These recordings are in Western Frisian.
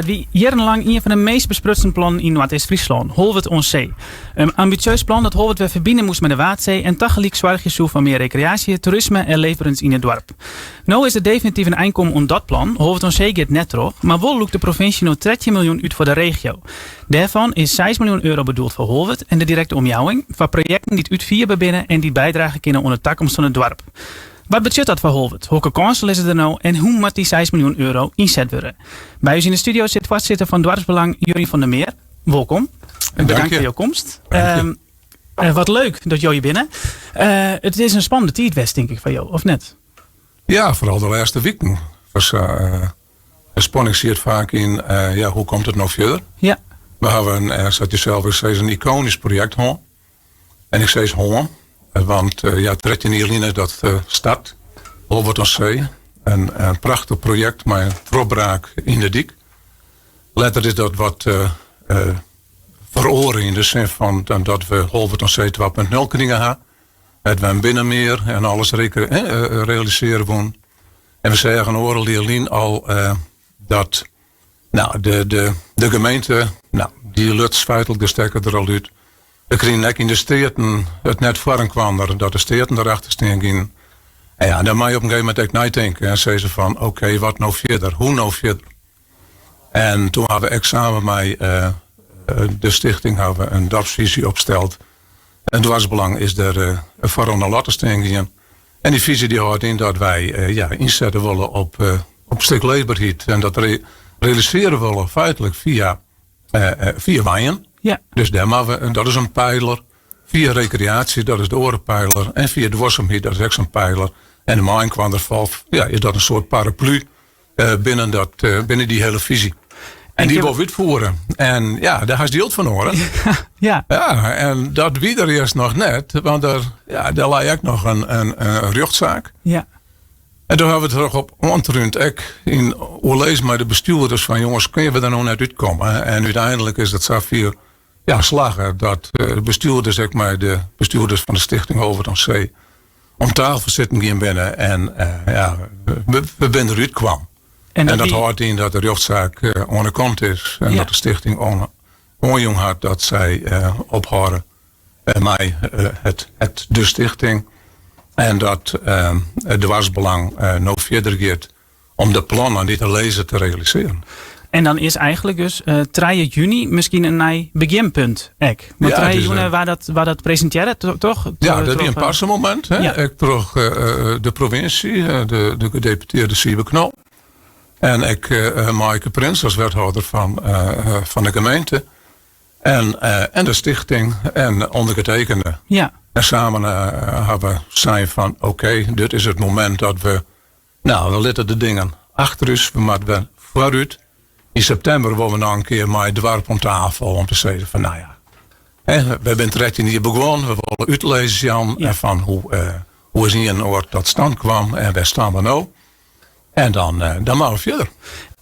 It wie jierrenlang ien fan de meast besprutsen plannen yn Noardeast-Fryslân, Holwert oan See. In ambisjeus plan dat Holwert wer ferbine moast mei de Waadsee en tagelyk soargje soe foar mear rekreaasje, toerisme en leefberens yn it doarp. No is der definityf in ein kommen oan dat plan, Holwert oan See giet net troch, mar wol lûkt de provinsje no 13 miljoen út foar de regio. Dêrfan is 6 miljoen euro bedoeld foar Holwert en de direkte omjouwing, foar projekten dy't útfierber binne en dy't bydrage kinne oan de takomst fan it doarp. Wat betsjut dat foar Holwert? Hokker kânsen lizze der no en hoe moat dy 6 miljoen euro ynset wurde? By ús yn de studio sit foarsitter fan Doarpsbelang Jurjen van der Meer. Wolkom en bedankt foar jo komst. Ehm, wat leuk dat jo hjir binne. Eh, it is in spannende tiid west, tink ik, foar jo, of net? Ja, foaral de lêste wiken. Was, uh, de spanning sit faak yn, uh, ja, hoe komt it no fierder? Ja. We hawwe, in, uh, sa't je sels sizze, in ikonysk projekt hân. En ik sis hân, want ja, 13 jier lyn is dat start. Holwert oan See. In, in prachtich projekt mei in trochbraak yn de dyk. Letter is dat wat uh, feroare yn de sin fan dat we Holwert oan See 2.0 krigen ha. Dat we in binnenmear en alles realisearje woenen. En we seagen oardel jier lyn al dat nou, de, de, de gemeente, nou, dy luts feitlik de stekker der al út. We krigen ek yn de Steaten it net foar inoar dat de Steaten derachter stean gienen. En ja, dan moatte je op in gegeven momint ek neitinke en sizze fan oké, wat no fierder? Hoe no fierder? En doe hawwe we ek samen mei uh, de stichting hawwe we in doarpsfisy opsteld. En Doarpsbelang is der uh, foar oan de latte stean gien. En dy fisy dy hâldt yn dat wy uh, ja, ynsette wolle op, uh, op stik leefberheid. En dat re realisearje wolle feitlik fia, uh, fia wenjen. Ja. Dus dêr we, dat is in peiler. Fia rekreaasje, dat is de oare peiler. En fia duorsumheid, dat is ek sa'n peiler. En de mei-inoar ja, is dat in soart paraplu binnen, dat, binnen dy hiele fisy. En dy wol útfiere. En ja, dêr hast jild foar nedich. Ja. Ja, en dat wie der earst noch net, want der, ja, dêr lei ek noch in, in, in rjochtsaak. Ja. En doe hawwe we der op oantrúnd, ek yn oerlis mei de bestjoerders fan jonges, kinne we der no net útkomme? En úteinlik is it safier ja, slagge dat de bestjoerders ek mei de bestjoerders fan de Stichting Holwert oan See om tafel sitten gien binne en uh, ja, we, we binne derút kwam. En dat, en dat hâldt yn dat de rjochtsaak uh, oan de kant is en ja. dat de stichting oanjûn hat dat sy uh, ophâlde mei it, it, de stichting en dat it doarpsbelang no fierder giet om de plannen dy't der lizze te realisearjen. En dan is eigentlik dus uh, 3 juny miskien in nij begjinpunt ek. Want ja, 3 juny waard dat presintearre, toch? Ja, dat wie in parsemomint. Hè? Ja. Ek troch uh, de provinsje, de, de gedeputeerde Sybe Knol. En ek uh, Maaike Prins as wethâlder fan, fan de gemeente. En, en de stichting en ûndergetekende. Ja. En samen hawwe we sein fan oké, okay, dit is it momint dat we Nou, we litte de dingen achter ús. We moatte wer foarút. Yn septimber wolle we noch in kear mei it doarp om tafel om te sizzen fan nou ja, hè, we binne 13 jier begûn. We wolle útlis jaan ja. fan hoe, uh, hoe is ien oar tot stand kwam en wêr steane we no. En dan, uh, dan moatte we fierder.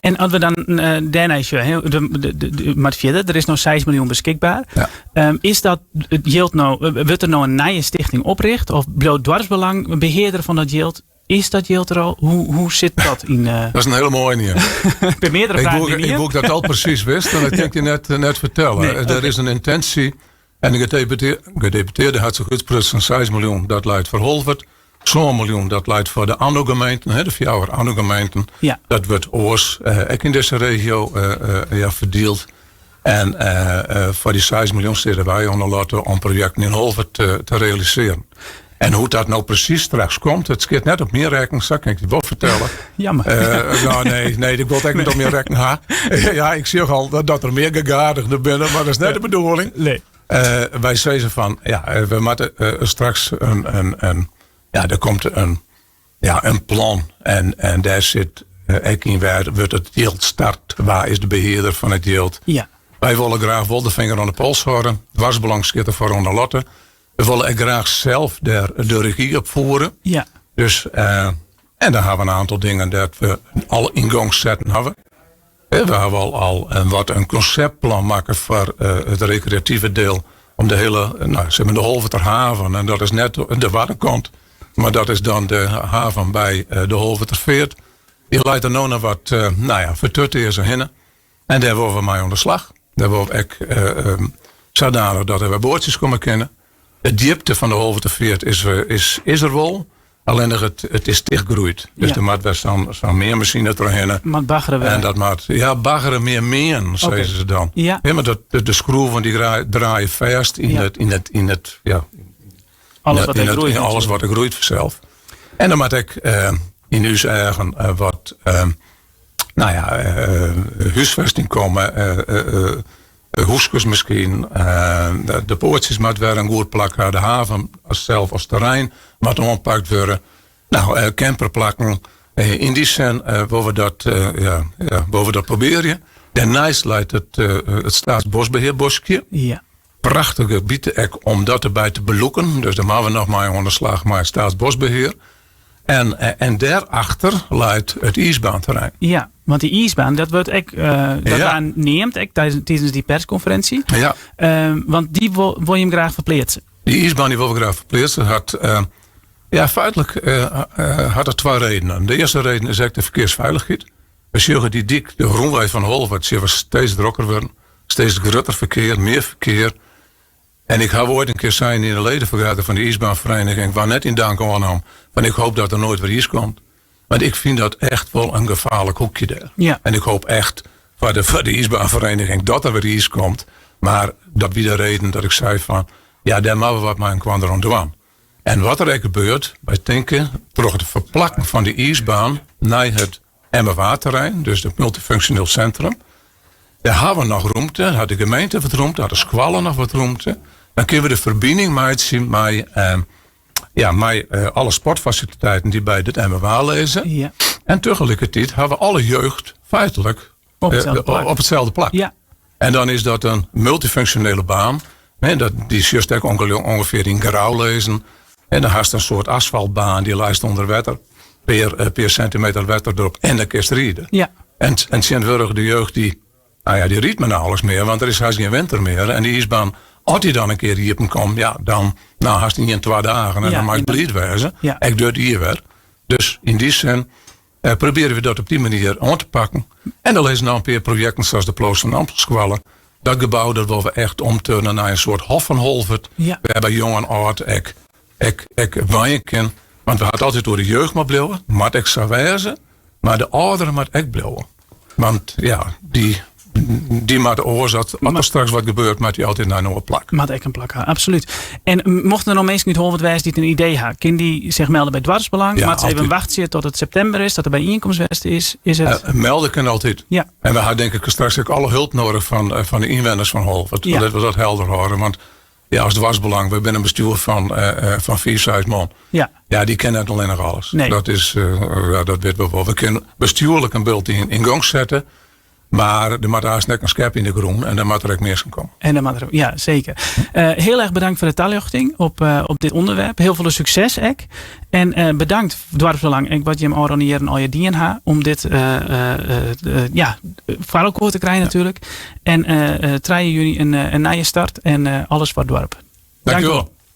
En as we dan uh, dêrnei sjogge, de, moat fierder, der is no 6 miljoen beskikber. Ja. Um, is dat it jild no, wurdt der no in nije stichting oprjochte of bliuwt Doarpsbelang behearder fan dat jild? Is dat jild der al? Hoe, hoe sit dat yn? Uh... Dat is in hiele moaie. By meardere fragen. Ik woe dat al presys wist, en dat kin ik dy net, net fertelle. Nee, der is in yntinsje en de gedeputearde hat sich útsprutsen 6 miljoen, dat leit foar Holwert. 7 miljoen, dat leit foar de oare gemeenten, hè, de fjouwer oare gemeenten. Ja. Dat wurdt oars uh, ek yn dizze regio uh, uh, ja, ferdield. En foar dy 6 miljoen sitte wy oan de lotte om projekten yn Holwert te, te realisearjen. En hoe't dat no presys straks komt, it stiet net op myn rekken, sa kin ik dy wol fertelle. Jammer. Uh, nou, nee, nee, ik wol it ek net op myn rekken ha. Ja, ik sjoch al dat, dat der mear gegadigden binne, mar dat is net de bedoeling. Nee. Uh, wy sizze fan, ja, we moatte uh, straks in, in, in, ja, der komt in, ja, in plan en, en dêr sit ek yn wêr wurdt it jild start, wa is de behearder fan it jild. Ja. Wy wolle graach wol de finger oan de pols hâlde. Doarpsbelang stiet derfoar oan de lotte. We wolle ek graach sels dêr de regy op fiere. Ja. Dus, uh, en dan hawwe we in oantal dingen dêr't we al yn gong setten hawwe. We hawwe al, al in, wat in konseptplan makke foar uh, it rekreative diel. Om de hiele, nou, sis mar de Holwerter haven. En dat is net de Waddenkant, mar dat is dan de haven by uh, de Holwerter Feart. Dy leit der no noch wat, uh, nou ja, fertutearze hinne. En dêr wolle we mei oan de slach. Dêr wolle we ek sadanich dat der wer boatsjes komme kinne. De djipte fan de Holwerter Feart is, is, is der wol. Allinnich it, it is tichtgroeid. Dus der moat wer sa'n sa'n meanmasine trochhinne. Moat baggere wurde. En dat moat, ja, baggere mear mean, sizze se dan. Ja. Ja, mar dat, de, de skroeven dy draaie fêst yn it, yn it, yn it, ja. Alles wat der groeit. In alles wat der groeit fansels. En dan moat ek yn ús eagen wat, nou ja, húsfesting komme. Húskes miskien. De poartsjes moat wer in goed plak ha. De haven sels as terrein moat oanpakt wurde. No, camperplakken. Yn dy sin wolle we dat, ja, ja, wolle we dat probearje. Dêrneist leit it, it Staatsbosbeheerboskje. Ja. Prachtich gebiet ek om dat derby te belûken. Dus dêr moatte we noch mei oan de slach mei Staatsbosbeheer. En, en dêrachter leit it iisbaanterrein. Ja, want dy iisbaan, dat wurdt ek dat ja. neamd ek tidens dy perskonferinsje. Ja. Want dy wol, wol jim graach ferpleatse. Dy iisbaan dy wolle we graach ferpleatse. Hat, ja, feitlik hat it twa redenen. De earste reden is ek de ferkearsfeilichheid. We sjogge dy dyk, de rûnwei fan Holwert, sjogge we steeds drokker wurden. Steeds grutter ferkear, mear ferkear. En ik haw oait in kear sein yn de ledenfergadering fan de iisbaanfereniging, wa net yn dank oannaam, fan ik hoop dat der noait wer iis komt. Want ik fyn dat echt wol in gefaarlik hoekje dêr. Ja. En ik hoop echt foar de, foar de iisbaanfereniging dat der wer iis komt. Mar dat wie de reden dat ik sei fan, ja, dêr moatte we wat mei inoar oan dwaan. En wat der ek gebeurt, wy tinke troch it ferplakken fan de iisbaan nei it MFA-terrein, dus it multifunksjoneel sintrum, dêr hawwe we noch rûmte, hat de gemeente wat rûmte, hat de skoalle noch wat rûmte. Dan kinne we de ferbining meitsje mei, ja, mei alle sportfasiliteiten dy't by dit MFA lizze. Ja. En tegelikertiid hawwe we alle jeugd feitlik op itselde plak. Op itselde plak. Ja. En dan is dat in multifunksjonele baan. Dat, dy sjochst ek ûngefear yn Grou lizzen. En dan hast in soart asfaltbaan, dy leist ûnder wetter. Pear, pear sintimeter wetter derop en dan kinst ride. Ja. En, en tsjintwurdich de jeugd dy, nou ja, dy rydt mar nauwelijks mear, want der is hast gjin winter mear. En dy iisbaan, as dy dan in kear iepen komt, ja, dan nou, hast ien, twa dagen en ja, dan meist bliid wêze. Ja. Ek dit jier wer. Dus yn dy sin probearje we dat op dy manier oan te pakken. En der lizze noch in pear projekten sa as de Ploos van Amstelskoalle. Dat gebou dat wolle we echt omturne nei in soart Hof fan Holwert. Ja. Wêrby jong en âld ek, ek, ek wenje kin. Want we ha it altyd oer de jeugd moat bliuwe. Moat ek sa wêze. Mar de âlderen moat ek bliuwe. Want ja, dy, dy moatte oars, as der straks wat gebeurt, moat dy altyd nei in oar plak. Moat ek in plak ha, absolút. En mochten der noch minsken út Holwert wêze dy't in idee ha, kin dy sich melde by Doarpsbelang? Ja, Moat se even altyd. wachtsje tot it septimber is, dat der byienkomst west is? Is it... Melde kin altyd. Ja. En we ha denk ik straks ek alle hulp noadich fan, fan de ynwenners fan Holwert. Ja. Lit we dat helder hâlde. Want ja, as Doarpsbelang, we binne in bestjoer fan, fan fiif, seis man. Ja. Ja, dy kinne net allinnich alles. Nee. Dat is, ja, dat witte we wol. We kinne bestjoerlik in bult yn gong sette. Mar der moat aanst ek in skep yn de grûn en dan moat der ek minsken komme. En dan moat der, ja, seker. Hiel erch bedankt foar de taljochting op, op dit ûnderwerp. Hiel folle sukses ek. En bedankt Doarpsbelang ek wat jim ôfrûne jierren allegear dien ha om dit ja, foar elkoar te krijen natuerlik. En 3 juny in nije start en alles foar it doarp. Dankjewol.